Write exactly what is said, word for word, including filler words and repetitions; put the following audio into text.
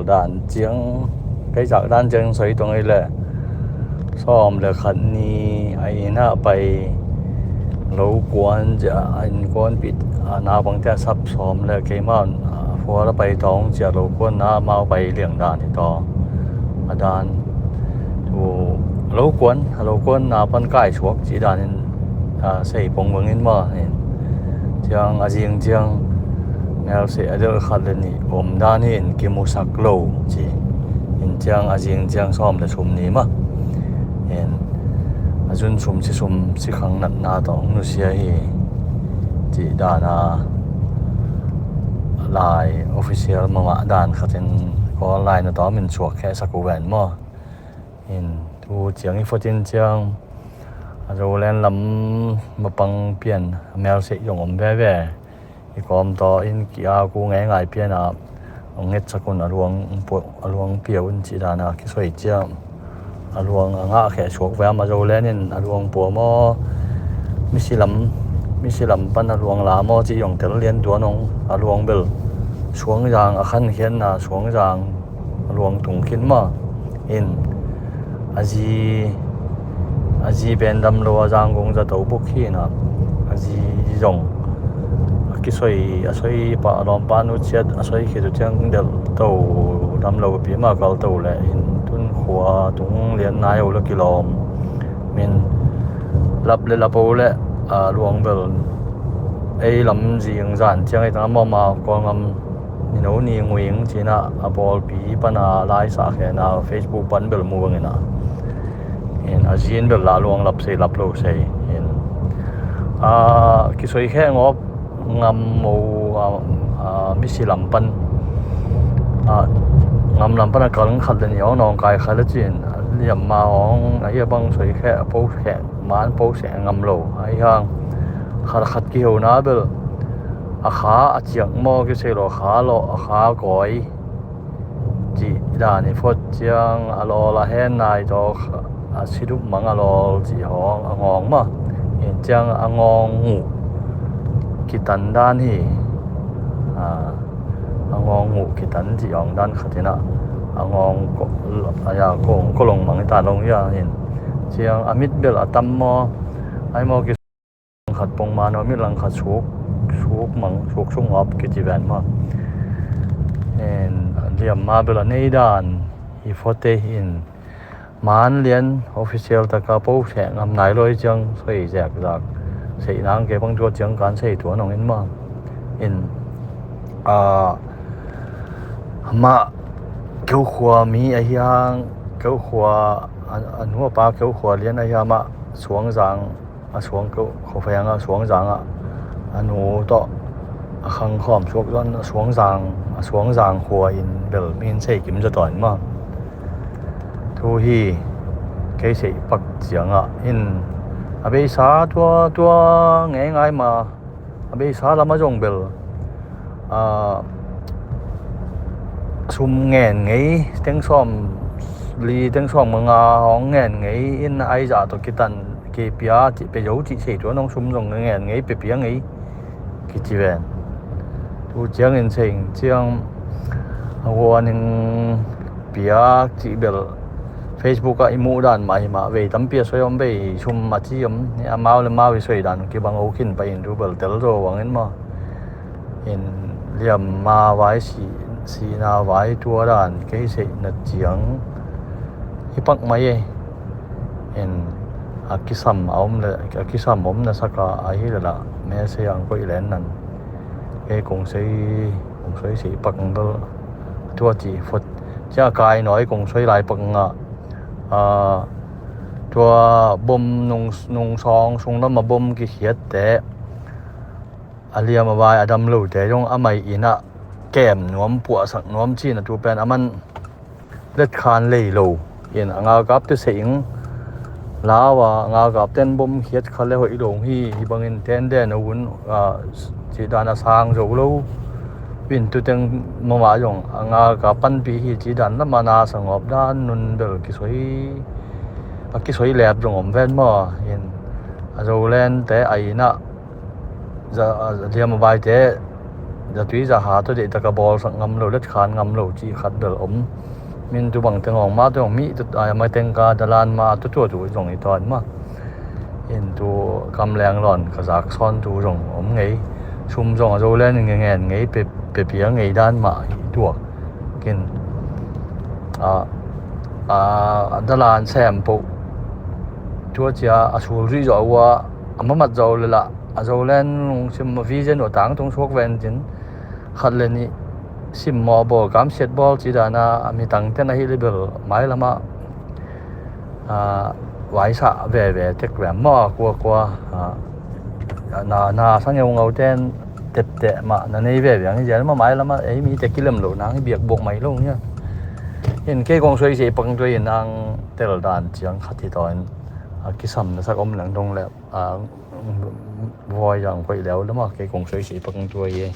Dan ciang, kei zak dan ciang soi tong ei leh, sawm le khat ni a inn ah pai, lo kuan cia, a innkuanpih, a naupangte a sap sawm le keimah a fual a pai tawng cia lo kuanna mau pai liang dan hi taw. A dan tu lo kuan, a lo kuanna pan kai suak cih dan in, a, sei pong bangin mah in. Ciang a zing ciang mel sei a del khat le nih om dan hi in kimusak lo ci. In ciang a zing ciang sawm le sum ni mah in a zun sum si sum si khang natna tawh hong nusia hi cih dan a lai official mahmah dan khatin online a tawm in suak khehsak uh ven maw. In tu ciang i fotin ciang a Zoland lam mapang pian a mel sei zong om veve. I kawm tawh in ki-ak uh ngeingai pian a hong ngetsak un a luang, a luang pia un cih dan a kisoi ciang a luang a ngah kheh suak ve a, a Zoland in a luang pua maw, misi lam, misi lam pan a luang la maw cih zong tel lian tuan hong a luang bel suangzang a khankhiatna suangzang a luang tung khin mah in a zi, a zi pen dam lo a zang gong za to buk hi na a zi zong a kisoi, a soi pa a lawmpa nu ciat a soi khit uh ciang del to dam lo pi mah kal to le in tun khua tung lian nai uh le kilawm min lap le lap uh le a luang bel ei lam zing zan ciang ei tang a mawma Kawlngam mino ni nguing cina a pawlpi pana laisa khena Facebook pan bel mu bangina in a zin bel la luang lap sei lap lo sei in a kisoi khe ngawp ngam mo a, a misi lam pan a ngam lam pan a kal khat le ni awng nawng kai khat le cin a liam ma awng a hia bang soi khe a po khe man po se ngam lo a hi hang khat khat kihona bel a kha a ciak maw kisei lo kha lo a kha kawi cih dan i fot ciang a lawl a hen nai tawh a sidup mang a lawl cih hawng a ngawng mah in ciang a ngawng nguh kitan dan hi a ngawng nguh kitan cih hawng dan khatinah a ngawng ko a ya kong kolong mang i tan long ya in ciang a mit bel a tam maw ai maw ki khat pongman aw mit langkhat suk suk mang suk sung op kici ven ma en liam ma bel a nei dan i fote in man lian official taka po seh ngam nai loi ciang soi zek zak sei nang ke bang tua ciang kan sei tua nong in ma in a ma keu khua mi a hiang keu khua a nuapa keu khua lian a hiang ma suang zang a suang keuh khuafaiang ah suangzang ah a nu tawh a khangkhawm suak zawn a suangzang a suangzang khua in bel min sei kim za tawn ma thu hi kei sei pak ciangah in a beisa tua tua ngei ngai ma a beisa lam a zong bel a sum ngen ngei teng sawm li teng sawm nga hong ngen ngei in a aizah tawh kitan kei pia cih pe zo cih sei tuan hong sum zong ngen ngei pe pia ngei kici ven tu ciangin sei ciang a huan in piak cih bel Facebook ah i muh dan mah hi mah vei tampi a soi om vei sum a ci om a mau le mau i soi dan kibang o khin pai in tu bel tel zo bangin maw in liam ma vai si sina vai tua dan kei seihna ciang hi pak mai e in a kisam a om le a kisam om na saka a hi le la me se ang koih len nan kei kong sei kong sei sei pak bel tua ci fot cia kai noi kong soi lai pak nga a tua bom nung nung sawng sung lam a bom kikhiat te a liam a vai a dam lo te zong a mai in a kem nuam puahsak nuam cin a tu pen a man let khan lei lo in a ngalkap te sei ing lau a ngalkap ten bom khiat kha le hoih lo hi hi bangin ten den a un a ci dan a sang zo lo pin tu teng mama zong a ngalkap panpi hi ci dan lam a na sangawp dan nun bel kisoi a kisoi lep zong om ven maw in a zo len te a in a liam a vai te zatui zaha tawh deihtak a bawlsak ngam lo, letkhan ngam lo cih khat bel om. Min tu bang teng hong mah teng hong mih tu, a, ma teng ka dalan mah tu tua tu zong i tawn mah. In tu kam leng lawn ka zak sawn tu zong om ngei. Sum zong a zo len in ngen ngei pe, pe pia ngei dan mah i tuak. Kin a, a, dalan sem poh tua cia a sul zuih zawh uh a, a mamat zawh le lah a zo len lungsim a vision uh a tangtung suak ven cin khat le nih simmawh bawl, kamsiat bawl ci dana a mi tangten ahi le bel mailamah, a, vaisah veve tek vem maw a kuakua, a, na, na sa ngeungau ten tepteh mah na nei veve ang hi zian mah mailamah ei mi te kilem lo nang hi biak buak mai lo nia. In kei kong suaisei pang tua in ang tel dan ciang khat hi taw in, a, kisam na sak om leng dong le, a, voi zang koih leu le maw kei kong suaisei pang tua hi.